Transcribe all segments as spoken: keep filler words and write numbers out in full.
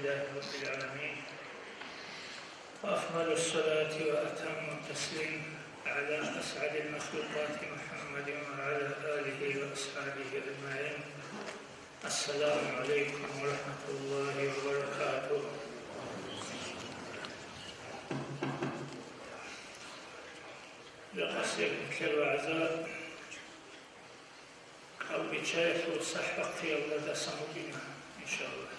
لله رب العالمين، وأفضل الصلاة وأتم التسليم على أسعد المخلوقات محمد وعلى آله وأصحابه أجمعين. السلام عليكم ورحمة الله وبركاته. Жакъасеб нилъер вагӀза кӀалбиччаялъул сахӀ бахъиялдасан вукӀина, иншаллагь.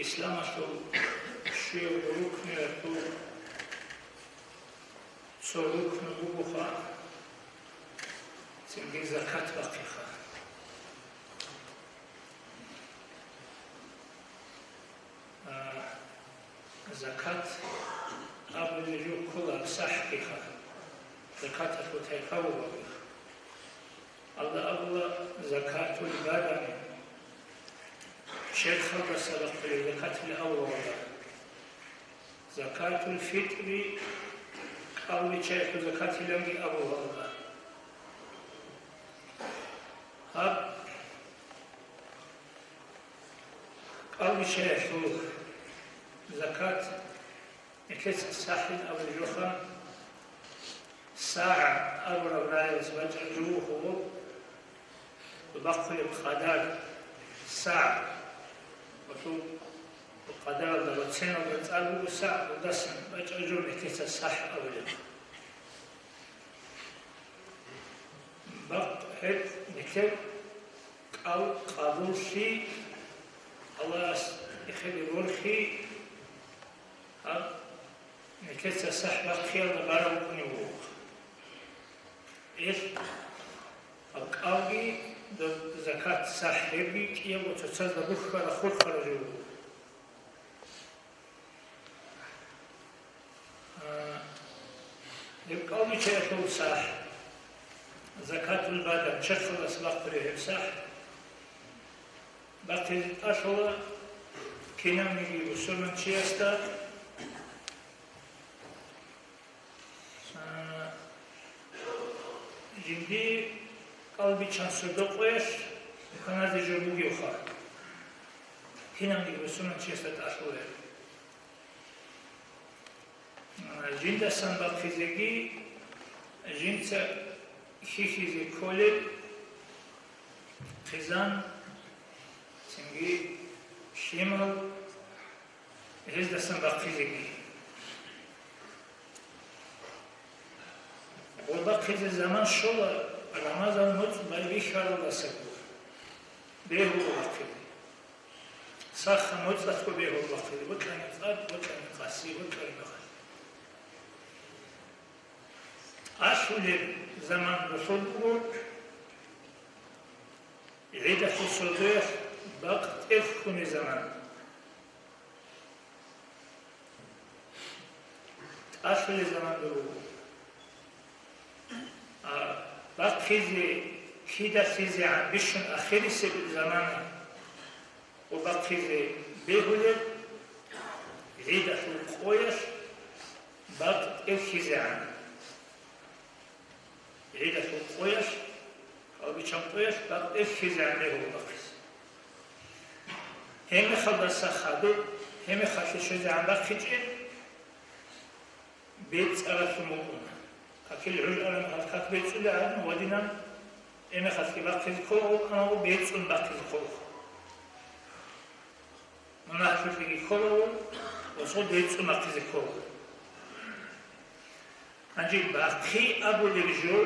Исламалъул щуябго рукнуялъул цо рукну бугоха, цинги закат бахъиха. А, закат абулеб жо ккола сахӀгиха, закаталъул тайпа бугоха. Аллагь абула закатул бадани, черхалдаса бахъулеб закатил авлалда. Закатул фитӀри кӀалбиччаялъул закатиланги абула Аллагь. Гьаб кӀалбиччаялъул закат нилъеца сахӀин абулеб жоха, сагӀ абураб рагӀилас бачӀараб жо буго, бахъулеб къадар, сагӀ, гьелъул къадаралда ва ценалда цӀар буго сагӀ, гьелдасан бачӀараб жо нилъеца сахӀ абулеб. Бакъ гьеб нилъер кӀал къабуллъи, Аллагьас эхеде борхи, гьаб нилъеца сахӀ бахъиялда бараб букӀунеб буго. Ил гьаб кӀалги доб закат сахӀ гьебги кӀиябго цоцазда бухьараб хурхараб жо буго. А, гьеб кӀалбиччаялъул сахӀ, закатул бадан, черхалдаса бахъулеб гьеб сахӀ, бахъизе тӀалъула кинавниги бусурманчиясда, а, жиндие кӀалбиччан сордо-къоялъ кваназе жо бугевха, кинавниги бусурманчиясда тӀалъула. Жиндасан бахъизеги, жинца хьихьизе кколел хъизан, цинги лъимал, гьездасан бахъизеги. Гъоб бахъизе заман щола Рамазан муцӀ байбихьаралдасаго бегьула бахъизе. Сахаб муцӀалъго бегьула бахъизе, бокьани цӀакъ, бокьани къаси, бокьани бахъи. ТӀалъулеб заман досул буго, гӀидалъул сордоялъ бакъ тӀерхьунеб заман. ТӀалъулеб заман буго. А, бахъизе кидалъизегӀан бищун ахирисеб замана, ва бахъизе бегьулеб гӀидалъул къоялъ бакъ тӀерхьизегӀан. ГӀидалъул къоялъ, кӀалбиччан къоялъ бакъ тӀерхьизегӀан бегьула бахъизе. Гьебмехалдаса хадуб, гьебмехалъе щвезегӀан бахъичӀеб бецӀаралъун букӀуна. Какил гӀуж аран гьал как бецӀулеб гӀадин, гьединан гьебмехалъги бахъизе ккола, амма бецӀун бахъизе ккола. Мунагьлъулъеги ккола ва цо бецӀун бахъизе ккола. Гьанже бахъи абулеб жо,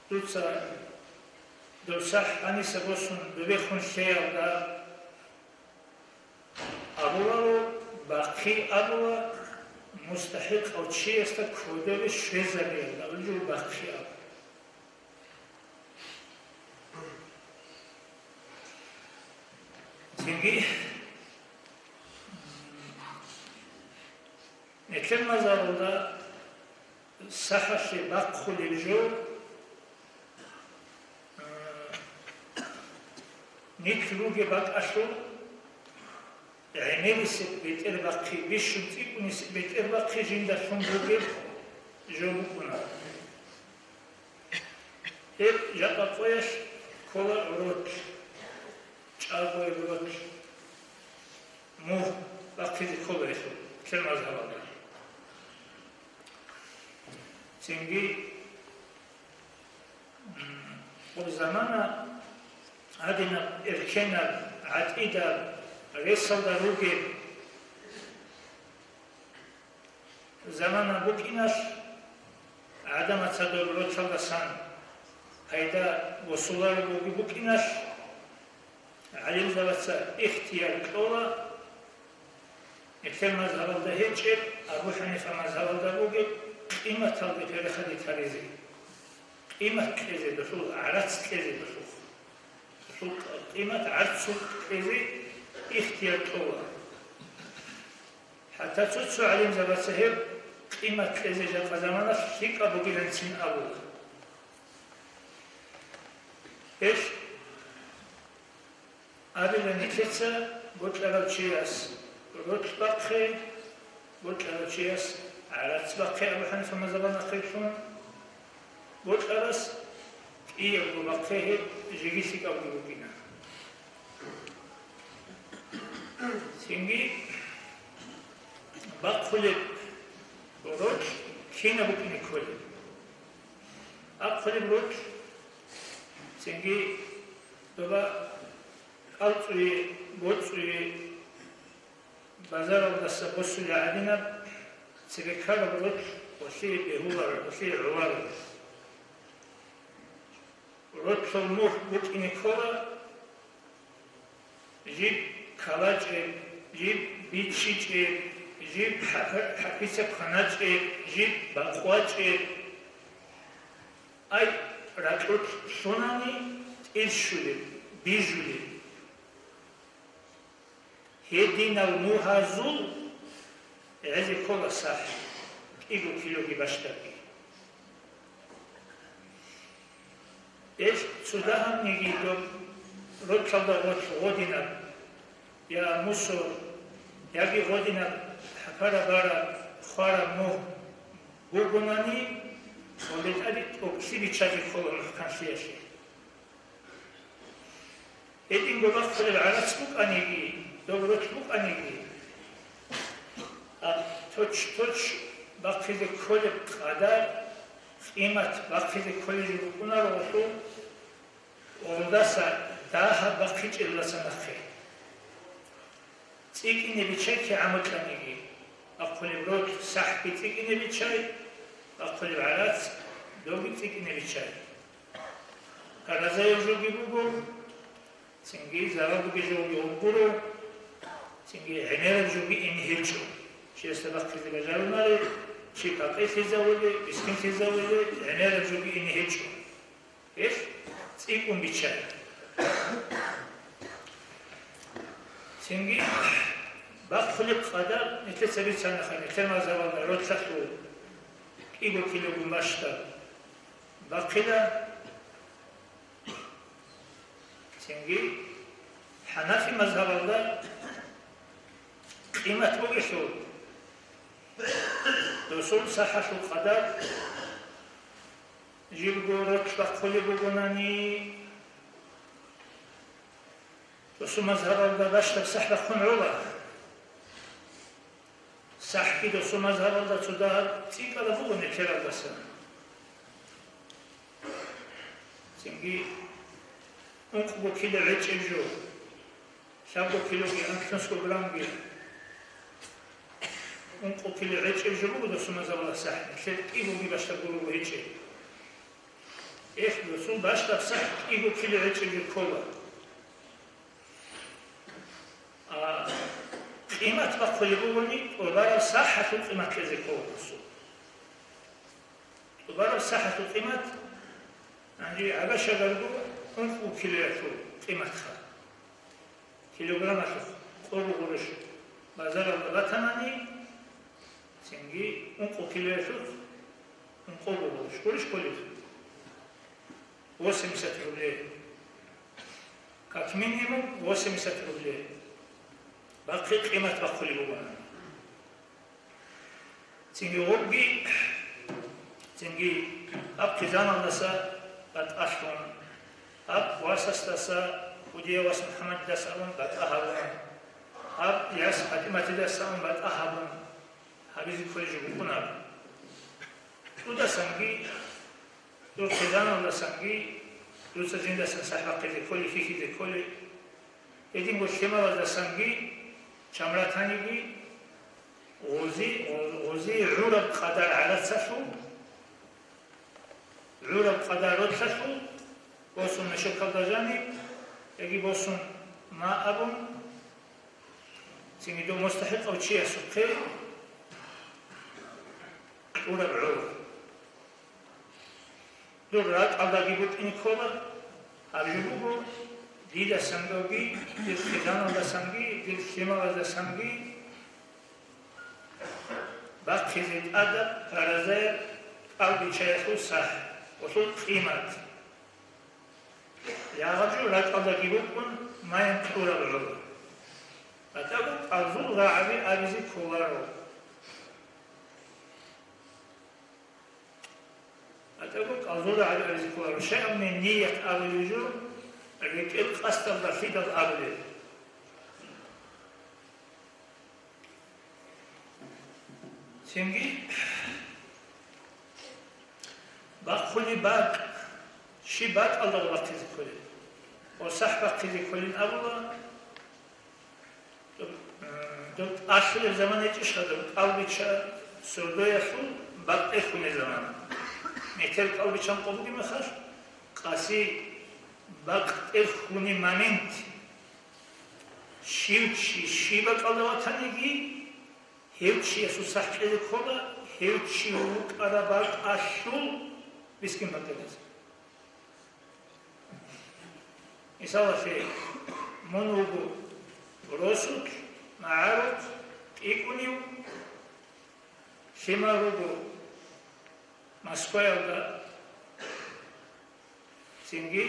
дуца доб сахӀ гьаниса босун добехун лъеялда абуларо, бахъи абула мустахӀикъав чиясда кодобе щвезабиялда, абулеб жо бахъи абула. Цинги, нилъер мазаралда сахӀалъе бахъулеб жо, а, нилъ ругеб бакӀалъул гӀемерисеб бетӀер бахъи, бищун цӀикӀкӀунисеб бетӀер бахъи жиндалъун бугеб жо букӀуна. Гьеб жакъа къоялъ ккола ролъ, чӀагояб ролъ, мугь бахъизе ккола гьелъул, нилъер мазгьабалда. Цинги, м, гъоб замана гьадинаб эркенаб, гӀатӀидаб, ресалда ругеб замана букӀиналъ, гӀадамаца доб ролъалдасан пайда босуларебги букӀиналъ, гӀалимзабаца ихтияр кьола, нилъер мазгьабалда гьечӀеб, Абу ХӀанифа мазгьабалда бугеб, къиматалде переход гьаризе, къимат кьезе долъул, гӀарац кьезе долъул, долъул къимат гӀарцул кьезе ихтияр кьола. ХӀатта цо-цо гӀалимзабаца гьеб къимат кьезе жакъа заманалъ лъикӀаб бугиланцин абула. Гьелъ абила нилъеца: бокьарав чияс ролъ бахъе, бокьарав чияс гӀарац бахъе, Абу ХӀанифа мазгьабалда нахъеблъун, бокьарас кӀиябго бахъе, гьеб жеги лъикӀабги букӀина. Цинги бахъулеб ролъ кинаб букӀине кколеб? Бахъулеб ролъ цинги доба кӀалцӀуе, боцӀуе, базаралдаса босулеб гӀадинаб цебе ккараб ролъ гъолъие бегьуларо, гъолъие гӀоларо. Ролъул мугь букӀине ккола жиб калачӀеб, жиб бичичӀеб, жиб хӀа-, хӀапица кваначӀеб, жиб бакъвачӀеб. Ай, ракьулъ лъунани тӀирщулеб, бижулеб. Гьединал мугьазул гӀезе ккола сахӀ, кӀиго килоги бащдабги. Гьелъ цо дагьабниги доб ролъалда гъолъ гъодинаб, я мусор, яги гъодинаб хӀапара бараб, хвараб мугь бугонани, гъолде тӀаде тӀокӀлъи биччазе ккола мухӀканлъиялъе. Гьединго бахъулеб гӀарац букӀаниги, доб ролъ букӀаниги, а, точ-точ бахъизе кколеб къадар къимат бахъизе кколеб жо букӀунаро гъолъул, гъолдаса дагьаб бахъичӀелдаса нахъе. ЦӀикӀкӀине биччай кигӀан бокьаниги, бахъулеб ролъ сахӀги цӀикӀкӀине биччай, бахъулеб гӀарац добги цӀикӀкӀине биччай. Гьаразаяб жоги буго, цинги зарал бугеб жоги гьоб гуро, цинги гӀемераб жоги ине гьечӀо. Чиясда бахъизе бажарунаре, чи пакъилъизавуле, мискинлъизавуле, гӀемераб жоги ине гьечӀо. Гьелъ цӀикӀкӀун биччай. Цинги бахъулеб къадар нилъеца бицанаха, нилъер мазгьабалда ролъалъул кӀиго килогун бащдаб бахъила. Цинги хӀанафи мазгьабалда къимат бугелъул, досул сахӀалъул къадар жибго ролъ бахъулеб бугонани, досул мазгьабалда бащдаб сахӀ бахъун гӀола. СахӀги досул мазгьабалда цо дагьаб цӀикӀкӀараб буго нилъералдаса. Цинги ункъго кило гӀечӀеб жо, лъабго килоги анлънусго граммги, ункъго кило гӀечӀеб жо буго досул мазгьабалда сахӀ, нилъер кӀиголги бащдаб гурого гьечӀеб. Эх, досул бащдаб сахӀ кӀиго кило гӀечӀеб жо ккола. А, къимат бахъулеб бугони, тӀубараб сахӀалъул къимат кьезе ккола досул. ТӀубараб сахӀалъул къимат, гьанже гӀага-шагарго ункъго килоялъул къиматха. Килограммалъухъ къого гъурущ базаралда батанани, цинги ункъго килоялъухъ ункъого гъурущ. Гъурущ кколеб? Восемьдесят рублей. Как минимум восемьдесят рублей. Бахъи къимат бахъулеб бугони. Цинги гъобги, цинги гьаб хъизаналдаса батӀалъун, гьаб васасдаса, Худияв вас МухӀаммадидаса абун батӀа гьабун, гьаб яс ПатӀиматидаса абун батӀа гьабун, гьабизе кколеб жо букӀунаб. Дудасанги, дур хъизаналдасанги, дуца жиндасан сахӀ бахъизе кколей, хьихьизе кколей, гьединго лъималаздасанги, чамратаниги, гъози, гъози гӀураб къадар гӀарацалъул, гӀураб къадар ролъалъул, босун мешокалда жаниб, яги босун ма абун, цинги дов мустахӀикъав чиясухъе тӀураб гӀур. Дур ракӀалдаги букӀине ккола, гьаб жо буго, дидасанги, дир хъизаналдасанги, дир лъималаздасанги, бахъизе тӀадаб паразаяб кӀалбичаялъул сахӀ, гъолъул къимат. Ягъаб жо ракӀалдаги букӀун, маян тӀураб гӀур. ГьатӀаго кӀалзул рагӀаби абизе кколаро. ГьатӀаго кӀалзул рагӀаби абизе кколаро. Щай абуни, ният абулеб жо, рекӀел къасдалда лъидал абулеб. Цинги бахъулеб бакӀ, щиб бакӀалда бахъизе кколеб? Ва сахӀ бахъизе кколин абула, доб, э, доб тӀалъулеб заман гьечӀищха, доб кӀалбича сордоялъул бакъ тӀерхьунеб заман. Метер кӀалбичан къо бугеб мехалъ, къаси бакъ тӀерхьунеб момент. Щив чи щиб бакӀалда ватаниги, гьев чиясул сахӀ кьезе ккола, гьев чи вукӀараб бакӀалъул мискин бакӀалдаса. Мисалалъе, мун вуго росулъ, магӀарулъ, кӀикӀунив, лъимал руго Москваялда, цинги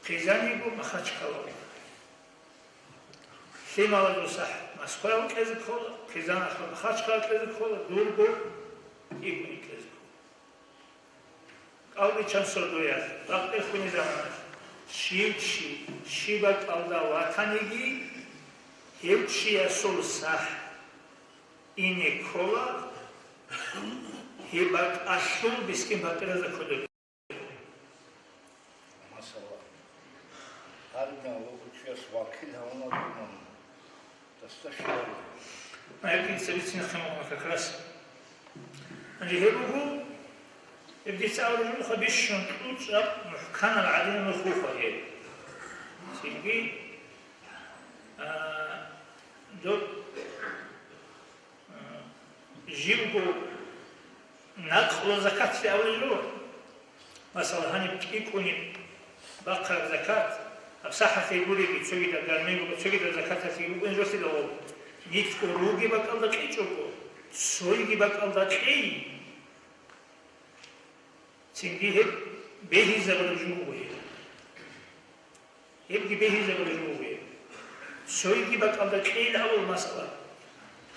хъизан йиго Махачкалаялда. Лъималазул сахӀ Москваялда кьезе ккола, хъизаналъул Махачкала кьезе ккола, дурго кӀикӀуни кьезе ккола. КӀалбичан сордоялъ, бакъ тӀерхьунеб заманалъ, щив чи щиб бакӀалда ватаниги, гьев чиясул сахӀ ине ккола, гьеб бакӀалъул мискин-пакъиразда кодобе. Масала, гьариб вугев чияс вакил гьавуна дунан, дасда щварав. Гьебги цебецин хъималъуна как раз. Гьанже гьеб буго, гьеб дица абулеб жо буго, бищун кьучӀаб мухӀканаб гӀадинаб нух буго гьеб. Цинги, а, доб Живго накълу закатилан абулел руго. Масала, гьаниб кӀикӀуниб бахъараб закат, гьаб сахӀалъе гуреги, цогидаб гармиго, цогидаб закаталъе букӀин жолъидал гъоб, нилъго ругеб бакӀалда кьечӀого, цойги бакӀалда кьей. Цинги гьеб бегьизабураб жо буго гьеб. Гьебги бегьизабураб жо буго гьеб. Цойги бакӀалда кьейилан абула, масала,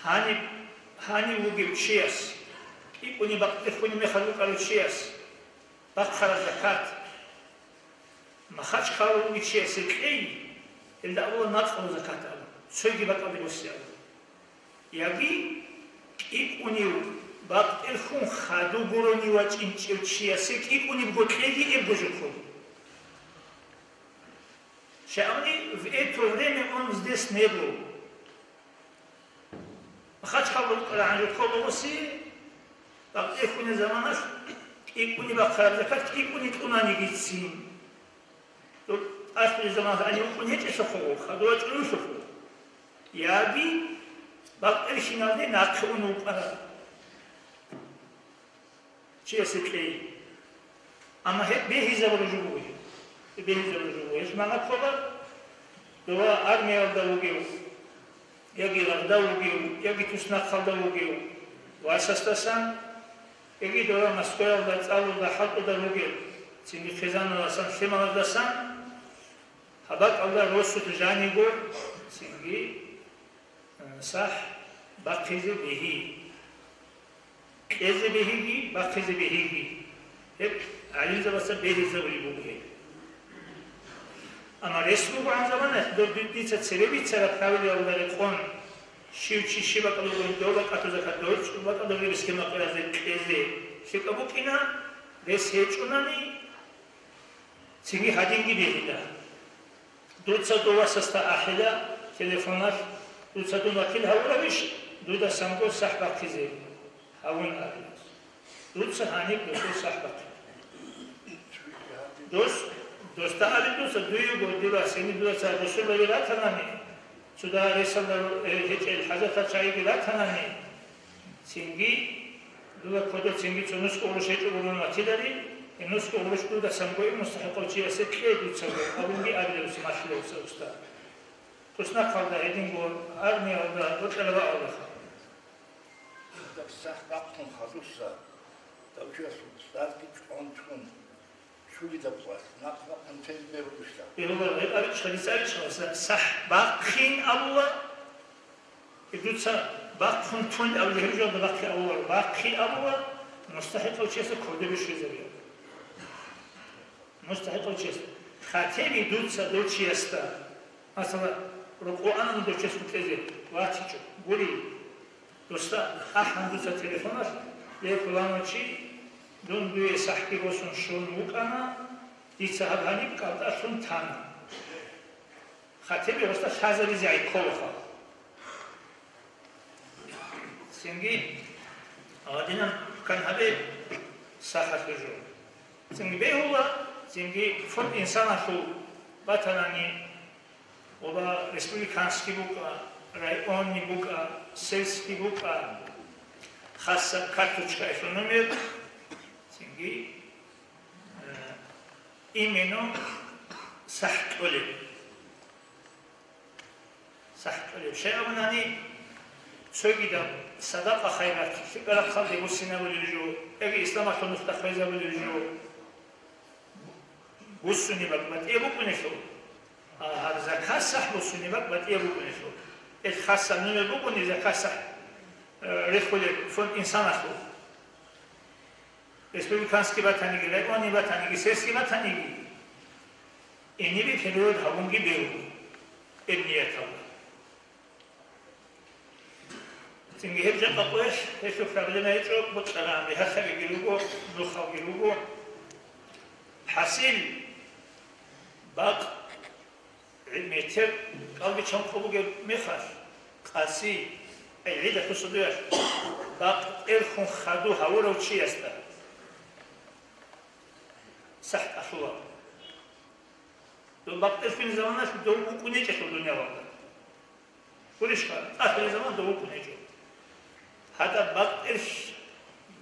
гьаниб, гьанив вугев чияс, кӀикӀуниб бакъ тӀерхьунеб мехалъ вукӀарав чияс бахъараб закат, Махачкала вугев чиясе кьей, гьелда абула накълу закат абун, цойги бакӀалде босе абун. Яги кӀикӀунив бакъ тӀерхьун хадув гурони вачӀинчӀев чиясе кӀикӀунибго кьеги эбго жо кколо. Щай абуни, в это время он здесь не был. Махачкала рукӀарал гьанже ккола гъосие, бакъ тӀерхьунеб заманалъ кӀикӀуниб бахъараб закат кӀикӀуниб кьунанигицин. Доб тӀасулеб заманалъ гьанив вукӀун гьечӀелъухъего, хадув вачӀунелъухъего. Яги бакъ тӀерхьиналде нахъе ун вукӀарав чиясе кьей. Амма гьеб бегьизабураб жо буго. Гьеб бегьизабураб жо буго. Гьелъ магӀна ккола, дова армиялда вугев, яги лагъда вугев, яги туснахъалда вугев васасдасан, яги дова Москваялда, цӀалулда, хӀалтӀуда ругел, цинги хъизаналдасан, лъималаздасан, гьаб бакӀалда росулъ жаниго, цинги, э, сахӀ бахъизе бегьи. Кьезе бегьиги, бахъизе бегьиги. Гьеб гӀалимзабаца бегьизабулеб буго гьеб. Амма рес бугогӀан заманаялъ доб ди-, дица цебе бицараб правилаялда рекъон, щив чи щиб бакӀалда вугони доб бакӀалда закат, доб бакӀалда вугеб схема къиразде кьезе лъикӀаб букӀина, рес гьечӀунани, цинги гьадинги бегьила. Дуца дов васасда ахӀила телефоналъ, дуца дун вакил гьавуравищ, дудасанго сахӀ бахъизе гьавун абилас. Дуца гьаниб досул сахӀ бахъила. Дос, досда абил дуца, дуего, дила сени дуда ца росулаби ратанани, цуда ресалда, э, гьечӀел хӀажатал чагӀиги ратанани, цинги, дуда кодо цинги цо нусго гъурущ гьечӀо гурони ватилари, э, нусго гъурущ дудасанго ин мустахӀикъав чиясе кье дуцаго, абунги абилеб буса малъулеб буса уста. Туснахъалда гьединго армиялда бокьараб бакӀалдаха. Даб сахӀ бахъун хадуса, давчиясул цӀарги чӀван чун, чули даб къвалъ, нахъ бахъун тел беру душла. Бегьула, гьеб абичӀха, дица абичӀха, са-, сахӀ бахъин абула, дуца бахъун тун абула, гьеб жавабда бахъи абула, бахъи абула, мустахӀикъав чиясда кодобе щвезабиялда. МустахӀикъав чиясда. Хатеби дуца дов чиясда, масала, рокъов анани дов чиясда кьезе ватичӀо, гури, досда ахӀан дуца телефоналъ, ле, пуланав чи, дун дуе сахӀги босун щун вукӀана, дица гьаб гьаниб кӀалтӀалъун тана. Хатеби гъосда лъазабизе гӀей кколаха. Цинги гьадинаб ккан гьабе сахӀалъул жо. Цинги бегьула, цинги фонд инсаналъул батанани, оба республиканский букӀа, районный букӀа, сельский букӀа, хасаб карточкаялъул номер, цинги, э, именно сахӀ кьолеб. СахӀ кьолеб. Щай абунани, цогидаб садакъа-хайрат лъикӀа рахъалде буссинабулеб жо, яги исламалъул нухда хвезабулеб жо, буссунеб бакӀ батӀияб букӀунелъул, а, гьаб закат сахӀ буссунеб бакӀ батӀияб букӀунелъул. Ил хасаб номер бугони закат сахӀ, э, рехулеб фонд инсаналъул. Республиканский батаниги, районный батаниги, сельский батаниги, гьенибе перевод гьабунги бегьула, гьеб нияталда. Цинги гьеб жакъа къоялъ гьелъул проблема гьечӀо, бокьараб гьабиги руго, нухалги руго. ХӀасил, бакъ Метер кӀалбиччан къо бугеб мехалъ, къаси, ай, гӀидалъул сордоялъ, бакъ тӀерхьун хадув гьавурав чиясда сахӀ тӀалъула. Дов бакъ тӀерхьунеб заманалъ дов вукӀун гьечӀелъул дуниялалда. Гурищха, тӀалъулеб заман дов вукӀун гьечӀо. Гьадаб бакъ тӀерхь-,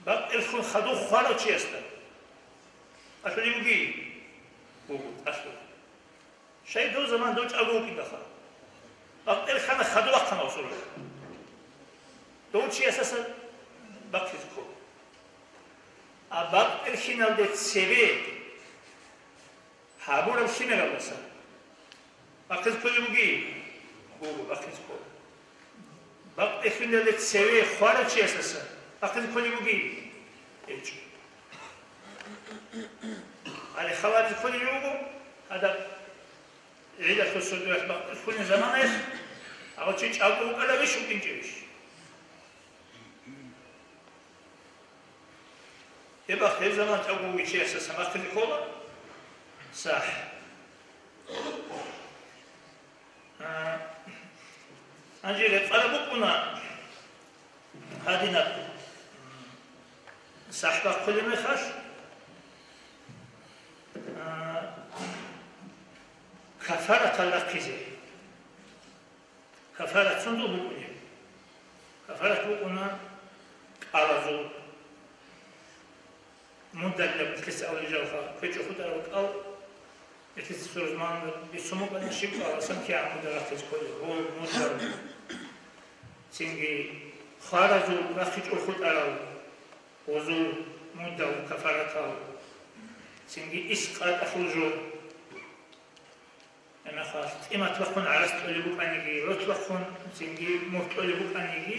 бакъ тӀерхьун хадув хварав чиясда тӀалъулеб бугищ? Буго, тӀалъула. Щай дов заман дов чӀаго вукӀиндалха? Бакъ тӀерхьана, хадув вахъана гъосул. Дов чиясдаса бахъизе ккола. А бакъ тӀерхьиналде цебе гьабураб лъимералдаса бахъизе кколеб бугищ? Буго, бахъизе ккола. Бакъ тӀерхьиналде цеве хварав чиясдаса бахъизе кколеб бугищ? ГьечӀо. Гьале хабаризе кколеб буго, гьадаб гӀидалъул сордоялъ бакъ тӀерхьунеб заманаялъ, гьав чи чӀаго вукӀанищ, вукӀинчӀищ? Гьеб бахъ гьеб заман чӀаго вугев чиясдаса бахъизе ккола сахӀ. А, гьанже рекъараб букӀуна гьадинаб сахӀ бахъулеб мехалъ, а, кафаратал рахъизе. Кафарат сундул букӀунеб? Кафарат букӀуна кӀалазул. Муддалилаб нилъеца абулеб жалха, квечӀо хутӀараб кӀал, нилъеца сурузман бицун букӀана щиб кӀаласан кигӀан муддал рахъизе кколеб, гьул муддал. Цинги хваразул рахъичӀо хутӀарал гъозул муддал, кафаратал. Цинги искъаталъул жо. Гьанахъа тӀимат бахъун гӀарац кьолеб букӀаниги, рот бахъун цинги мухь кьолеб букӀаниги,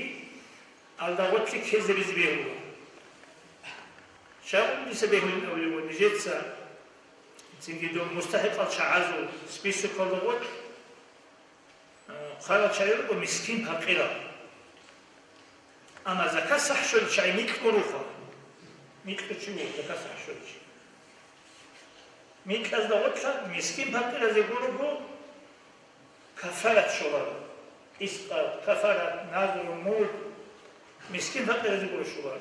алда гъоцлъи ккезабизе бегьула. Щайгурелъул бегьулин абулеб буго нижеца, цинги доб мустахӀикъал чагӀазул списокалда гъоркь, э, хъварал чагӀи руго мискин-пакъирал. Амма закат сахӀ щолел чагӀи микьго руго. Микьго чи вуго закат сахӀ щолел чи. Микьазда гъоркьа мискин-пакъиразе гуро буго кафарат щоларо. Искъат, кафарат, назру, муд, мискин-пакъиразе гуро щоларо.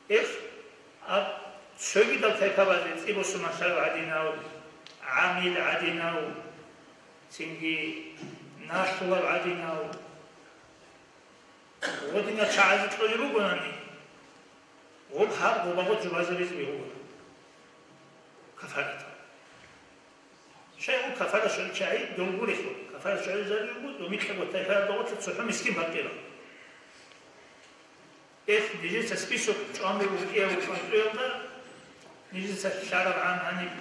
Эх, аб цогидал тайпабазе цӀи босун малъарав гӀадинав, гӀамил гӀадинав, цинги налъулав гӀадинав, гъодинал чагӀазе кьолеб бугонани, гъоб гьаб гъобагъо жубазабизе бегьула кафаратал. Щай гьеб кафара щолел чагӀи дол гурелъул, кафара щолел чагӀи руго, доб микьго тайпаялда гъоркьа цохӀо мискин-пакъирал. Эх, нижеца список чӀван буго кӀиябго кӀантӀуялда, нижеца лъарабгӀан гьаниб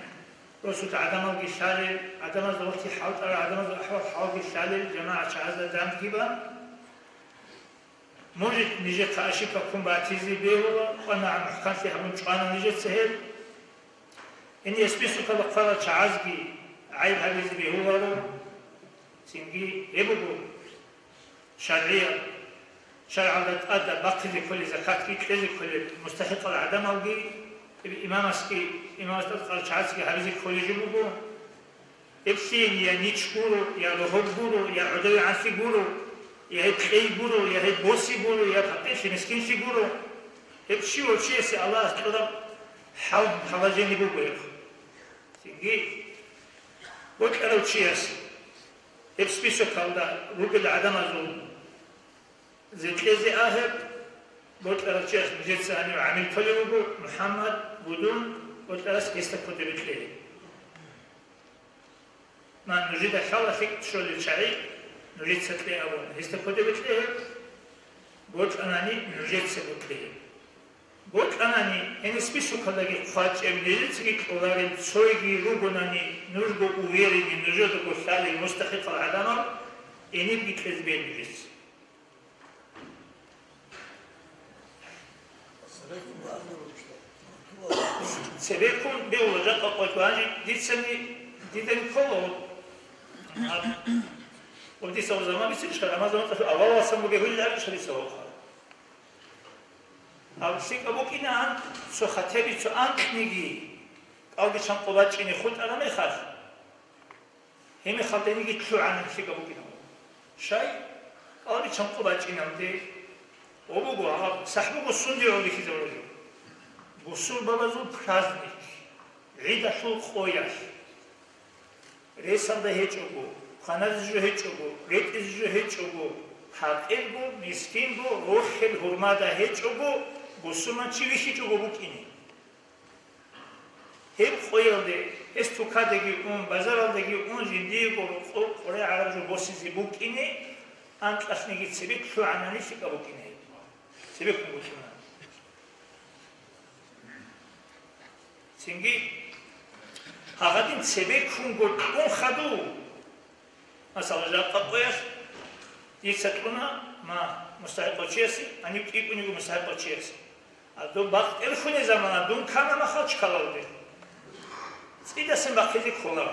росулъ гӀадамалги лъалел, гӀадамазда гъоркье хӀалтӀарал гӀадамазул ахӀвал-хӀалги лъалел, жамагӀат чагӀазда дандги бан. Может, нижехъа ошибка ккун батизе бегьула, къванагӀан мухӀканлъи гьабун чӀвана нижеца гьеб. Гьениб списокалда хъварал чагӀазги гӀайиб гьабизе бегьуларо. Цинги гьеб буго шаргӀияб, шаргӀалда тӀадаб бахъизе кколел, закатги кьезе кколел мустахӀикъал гӀадамалги, имамасги, имамасда тӀад ккарал чагӀазги гьабизе кколеб жо буго. Гьеб лъиен я нич гуро, я рогьоб гуро, я гӀодовегӀанлъи гуро, я гьеб кьей гуро, я гьеб боси гуро, я пакъирлъи-мискинлъи гуро. Гьеб щивав чиясе Аллагьас кьураб хӀал-положение буго гьеб. Цинги бокьарав чияс гьеб списокалда ругел гӀадамазул Зе кьезе а гьеб, бокьарав чияс нужеца гьанив гӀамил кколев вуго, МухӀаммад, Будун, бокьарас гьесда кодобе кье. Ма, нужеда лъала лъикӀ щолел чагӀи, нужеца кье абун, гьесда кодобе кье гьеб, бокьанани нужецаго кье гьеб. Бокьанани, гьениб списокалдаги хъвачӀеб, нижецаги кьоларел цойги ругонани, нужго уверенный, нужедаго лъалел мустахӀикъал гӀадамал, гьенибги кьезе бе нужеца. Цебеккун бегьула жакъа къватӀиве, гьанже дицани, дидани ккола, гьаб, гьаб дица узама бицинчӀха, Рамазан вацӀалъул авалалсан бегьулел аричӀха дица вахъа. Гьаб лъикӀаб букӀинегӀан, цо хатеби цо анкьниги, кӀалдичӀан къо бачӀине хутӀараб мехалъ, Гьеб мехалда гьениги лъугӀанин лъикӀаб букӀинаб. Щай? КӀалдичӀан къо бачӀиналде. О буго, гьаб сахӀ буго сунде гӀоло бихьизабураб жо. Бусурбабазул праздник, гӀидалъул къоялъ. Ресалда гьечӀого, кваназе жо гьечӀого, ретӀизе жо гьечӀого, пакъирго, мискинго, рохел гьурмада гьечӀого, бусурманчи вихьичӀого букӀине. Гьеб къоялде, гьес тукадаги ун, базаралдаги ун, жиндиего рокъоб къваригӀараб жо босизе букӀине, анкьалъниги цебе лъугӀанани лъикӀаб букӀине гьеб. Цебеккун букӀина. Цинги гьагъадин цебеккунго кьун хадув. Масала, жакъа къоялъ дица кьуна, ма, мустахӀикъав чиясе, гьанив кӀикӀун йиго мустахӀикъав чиясе. А доб бакъ тӀерхьунеб замана дун ккана махачкалалде. ЦӀидасан бахъизе ккола.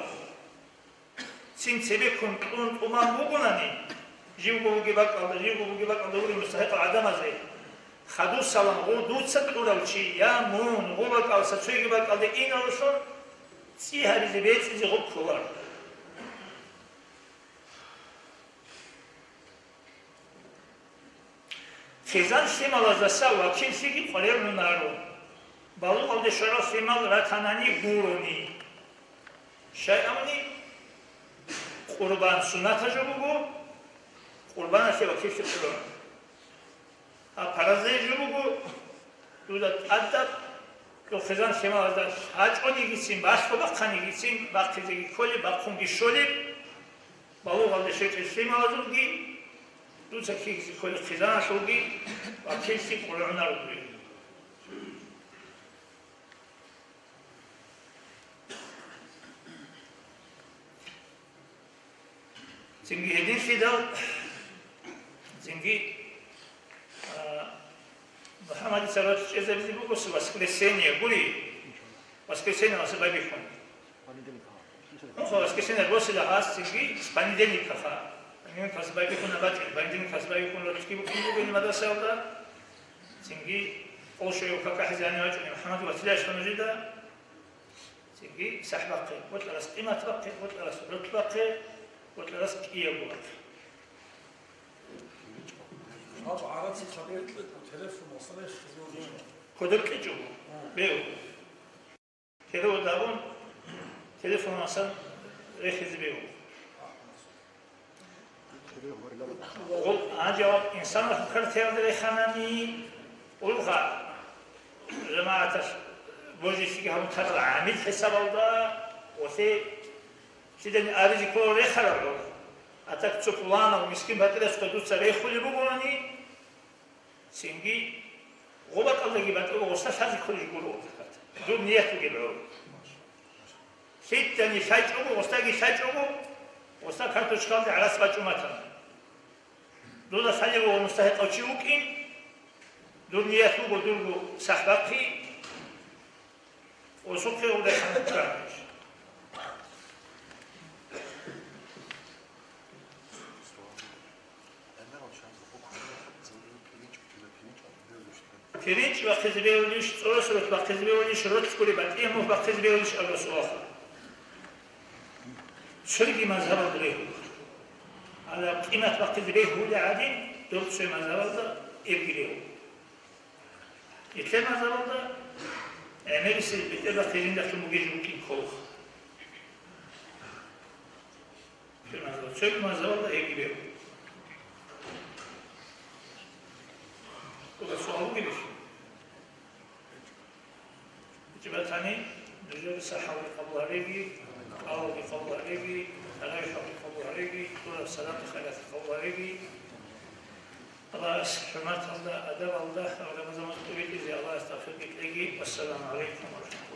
Цин цебеккун кьун тӀуман вугонани, живго вугеб бакӀалда, живго вугеб бакӀалда вугев мустахӀикъал гӀадамазе, хадусалан гъов дуца кьурав чи я мун гъов бакӀалдаса цоги бакӀалде иналлъун цӀи гьабизе бецӀизе гъоб кколаро. Хъизан лъималаздаса вакиллъиги къваригӀунаро, балугъалде щварал лъимал ратанани гурони. Щай абуни, къурбан суннатаб жо буго, къурбаналъе вакиллъи гуро. А паразлъи жо буго, дуда тӀадаб, дов хъизан лъималазда лъачӀонигицин, балъго бахъанигицин, бахъизеги кколеб, бахъунги щолеб, балугъалде щвечӀеб лъималазулги, дуца ккезе кколеб хъизаналъулги вакиллъи къваригӀунаро дуе. Цинги гьединлъидал, цинги, а, МухӀаммадица рочӀ чӀезабизе буго воскресенье, гури. Воскресенье аса байбихьун. Нуха воскресенье росила гьас цинги с понедельникаха. Понедельникас байбихьун абачӀи, понедельникас байбихьун рочӀги букӀин бугони мадрасаялда. Цинги къолшоев какахӀизе гьанив вачӀуни МухӀаммад ватилаеш нужида. Цинги сахӀбахъе, бокьарас къимат бахъе, бокьарас рот бахъе, бокьарас кӀиябго бахъе. Гьаб гӀарац хабар телефон васалай хизмал. Кодор кьичӀого. Бев. Перевод абун, телефонасан рехизе бев. Гъул гьанжаваб инсанас квартиралда реханани, улха жамагӀаталъ божициги гьабун тарала гӀамил хӀисабалда, осе лъидани аризе ккола рехарал гӀур. А так цо пуланав мискин-пакъирасухъе дуца рехулеб бугони, цинги гъо бакӀалдаги батӀула гъоса лъазе кколей гуро закат. Дур ният бугеб гӀур. Лъидани лъачӀого, гъосдаги лъачӀого, гъосда карточкалде гӀарац бачӀун батана. Дуда лъалев вуго мустахӀикъав чи вукӀин, дур ният буго дурго сахӀбахъи, осухъе гъудехъан букӀанищ. ПиринчӀ бахъизе бегьулищ, цӀорос рот бахъизе бегьулищ, ролъ гури батӀияб мухь бахъизе бегьулищ абураб суалха. Цоги мазгьабалда бегьула. Гьалаб къимат бахъизе бегьулеб гӀадин, доб цоги мазгьабалда эбги бегьула. Нилъер мазгьабалда гӀемерисел бетӀер бахъизе жинда лъун бугеб жо букӀин кколаха. Цоги мазгьабалда гьебги бегьула. Туда суал бугебищ? Итибатани, нужер сахӀалги къабул гьареги, кӀалги къабул гьареги, таравихӀалги къабул гьареги, тӀураб садакъа-хайрат къабул гьареги. Аллагьас хӀурматалда, адабалда, Рамазан моцӀ тӀубитӀизе Аллагьас тавфикъ кьеги. Вассаламу гӀалайкум ва рахӀматуллагь.